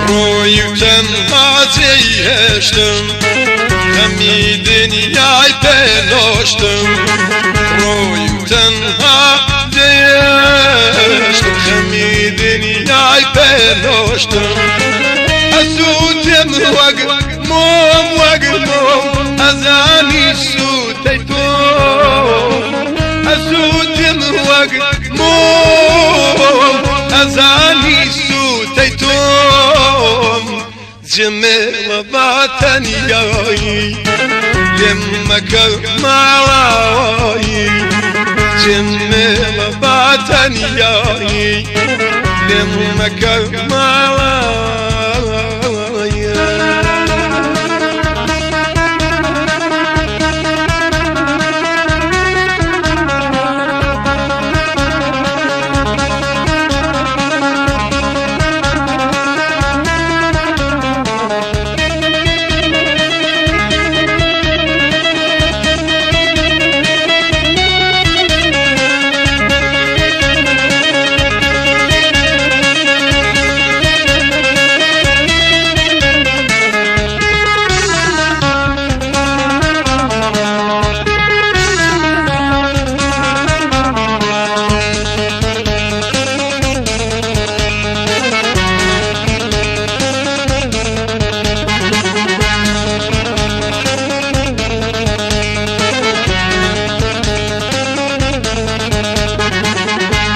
ڕۆی و تەنها جێی هێشتم، خەمی دنیای پێنۆشتم. ڕۆی و تەنها جێهێشتم، خەمی دنیای پێنۆشتم. ئەسووتێم وەک مۆم، وەک مۆم، ئەزانی سووتەی تۆ. ئەسووتێم وەک مۆم، ئەزانی سووتەی تۆم. جمێڵە باتەنیایی، لێم مەکە ماڵاوایی. جمێڵە باتەنیایی، لێم مەکە ماڵاوایی.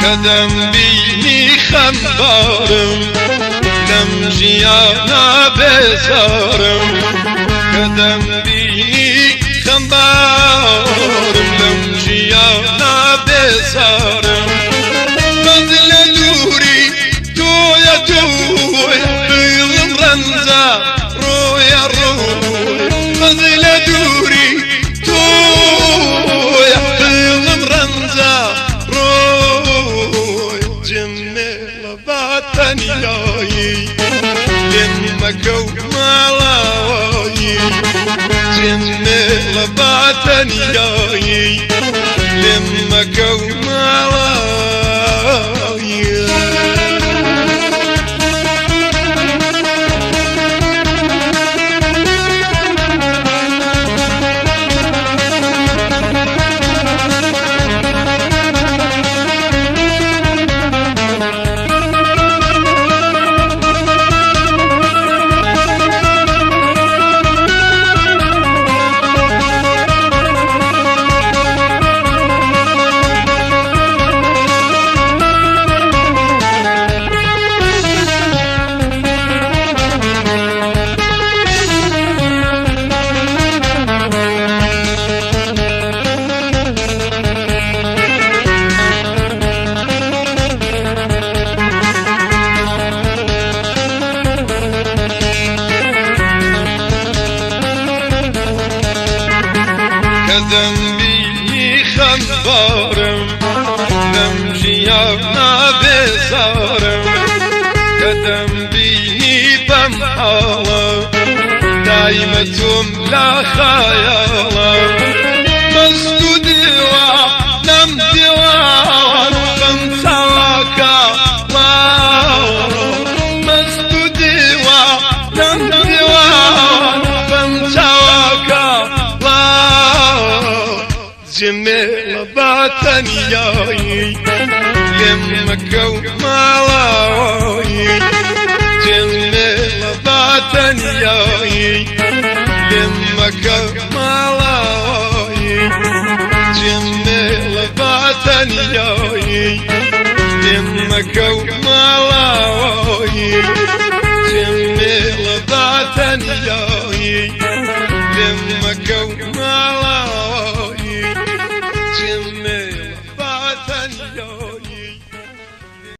کە دەمبینی خەمبارم، لەم ژیانە بێزارم. کە دەمبینی خەمبارم، لەم ژیانە بێزارم. بەز لە دووری تۆیە تۆی دڵم ڕەنجە ڕۆیە ڕۆی. بەز لە دووری تۆیە دڵم ڕەنجە ڕۆی. جمێڵە باتەنیایی، لێم مەکە و ماڵاوایی. جمێڵە باتەنیایی، لێم مەکە و ماڵاوایی. کە دەمبینی خەمبارم، لەم ژیانە بێزارم. کە دەمبینی بەم حاڵە، دایمە تۆم لا خەیاڵە. مەست و دیوە لەم دیوان بەم چاوەکە، مەست و دیوە لەم دیوان بەم چاوەکە. جمێڵە باتەنیایی، لێم مەکە و ماڵاوایی. جمێڵە باتەنیایی، لێم مەکە ماڵاوایی. جمێڵە باتەنیایی، لێم مەکە و ماڵاوایی. جمێڵە باتەنیایی، لێم مەکە و